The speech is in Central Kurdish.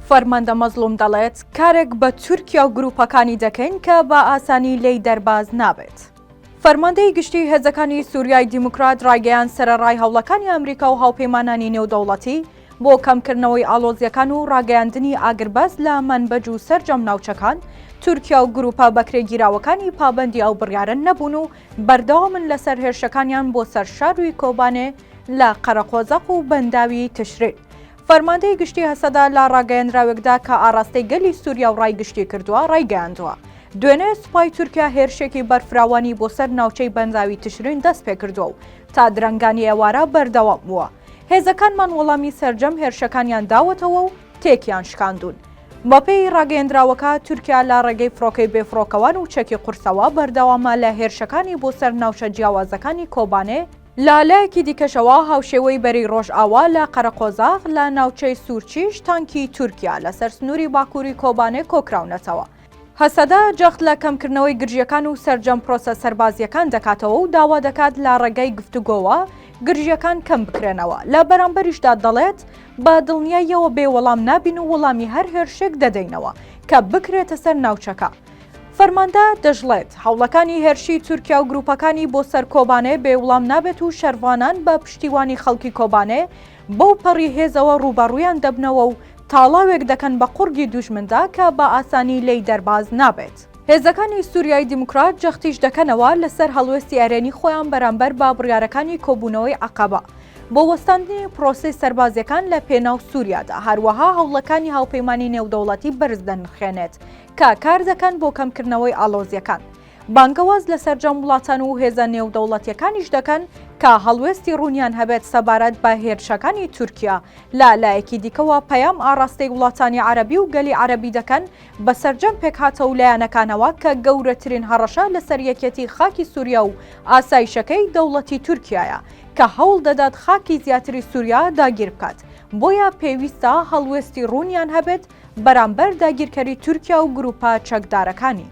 فەرماندە مەزڵوم دەڵێت، کارێک بە تورکیا و گروپەکانی دەکەین کە بە ئاسانی لێی دەرباز نابێت. فەرماندەی گشتی هێزەکانی سوریای دیموکرات ڕایگەیاند سەرەڕای هەوڵەکانی ئەمریکا و هاوپەیمانانی نێودەوڵەتی بۆ کەمکردنەوەی ئاڵۆزییەکان و ڕاگەیاندنی ئاگربەست لە مەنبەج و سەرجەم ناوچەکان، تورکیا و گروپە بەکرێگیراوەکانی پابەندی ئەو بڕیارە نەبوون و بەردەوامن لەسەر هێرشەکانیان بۆ سەر شاری کۆبانێ لە قەرەقۆزاق و بەنداوی تشرین. فەرماندەی گشتی هەسەدە لە ڕاگەیەندراوێکدا کە ئاڕاستەی گەلی سوریا و ڕای گشتی کردووە ڕایگەیاندووە، دوێنێ سوپای تورکیا هێرشێکی بەرفراوانی بۆ سەر ناوچەی بەنداوی تشرین دەستپێکردووە و تا درەنگانی ئێوارە بەردەوام بووە. هێزەکانمان وەڵامی سەرجەم هێرشەکانیان داوەتەوە و تێکیان شکاندوون. بەپێی ڕاگەیەندراوەکە، تورکیا لە ڕێگەی فڕۆکەی بێفڕۆکەوان و چەکی قورسەوە بەردەوامە لە هێرشەکانی بۆ سەر ناوچە جیاوازەکانی کۆبانێ، لە لایەکی دیکەشەوە هاوشێوەی بەرەی ڕۆژئاوا لە قەرەقۆزاغ لە ناوچەی سورچیش تانکی تورکیا لەسەر سنووری باکووری کۆبانێ کۆکراونەتەوە. هەسەدە جەخت لە کەمکردنەوەی گرژییەکان و سەرجەم پرۆسە سەربازییەکان دەکاتەوە و داوا دەکات لە ڕێگای گفتوگۆوە گرژییەکان کەم بکرێنەوە، لە بەرامبەریشدا دەڵێت، بە دڵنیاییەوە بێ وەڵام نابین و وەڵامی هەر هێرشێک دەدەینەوە کە بکرێتە سەر ناوچەکە. فەرماندە دەشڵێت، هەوڵەکانی هێرشی تورکیا و گروپەکانی بۆ سەر کۆبانێ بێ وڵام نابێت و شەرڤانان بە پشتیوانی خەڵکی کۆبانێ بەو پەڕی هێزەوە ڕووبەڕوویان دەبنەوە و تاڵاوێک دەکەن بە قوڕگی دوژمندا کە بە ئاسانی لێی دەرباز نابێت. هێزەکانی سوریای دیموکرات جەختیش دەکەنەوە لەسەر هەڵوێستی ئەرێنی خۆیان بەرامبەر بە بڕیارەکانی کۆبوونەوەی عەقەبە بۆ وەستاندنی پرۆسەی سەربازییەکان لە پێناو سوریادا، هەروەها هەوڵەکانی هاوپەیمانی نێودەوڵەتی بەرز دەنرخێنێت کە کاردەکەن بۆ کەمکردنەوەی ئاڵۆزییەکان. بانگەواز لە سەرجەم وڵاتان و هێزە نێودەوڵەتییەکانیش دەکەن کە هەڵوێستی ڕوونیان هەبێت سەبارەت بە هێرشەکانی تورکیا، لە لایەکی دیکەوە پەیام ئاڕاستەی وڵاتانی عەرەبی و گەلی عەرەبی دەکەن بە سەرجەم پێکهاتە و لایەنەکانەوە کە گەورەترین هەڕەشە لەسەر یەکێتی خاکی سوریا و ئاسایشەکەی دەوڵەتی تورکیایە کە هەوڵ دەدات خاکی زیاتری سوریا داگیر بکات بۆیە پێویستە هەڵوێستی ڕوونیان هەبێت بەرامبەر داگیرکەری تورکیا و گروپە چەکدارەکانی.